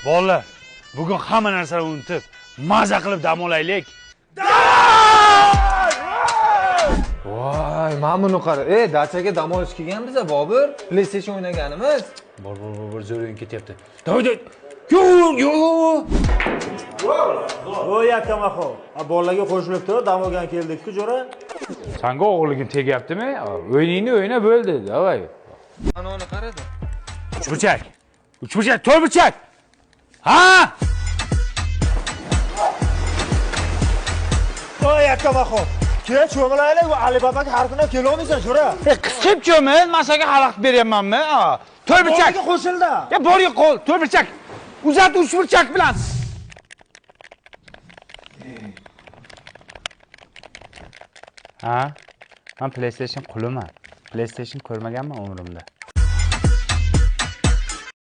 Bolalar, bugun hamma narsani unutib, maza qilib dam olaylik. Voy, mana buni qara. Dachaga dam olish kelganmiz Bobur. PlayStation o'ynaganimiz. Bor, bor, bor, bor, zo'r o'yin ketyapti. Davay, davay. Yo'q, yo'q. Voy akamaxo. Bolalarga qo'shilib turib dam olgan keldik-ku jo'ra. Sanga o'g'irligim tegyaptimi? O'yiningni o'yna bo'ldi, davay. Ana uni qaradi. Uchburchak. Uchburchak, to'rtburchak. Ha! Voy akamaxo. Kecha cho'milaylik, bu Alibabaga har kuni kelolmaysan jo'ra. Qisqib cho'mil, men senga xalaqit beryapmanmi? To'rtburchak. Bolaga qo'shildi. Ya bor qo'l, to'rtburchak. Uzat uchburchak bilan. Ha? Men PlayStation quliman. PlayStation ko'rmaganman umrimda.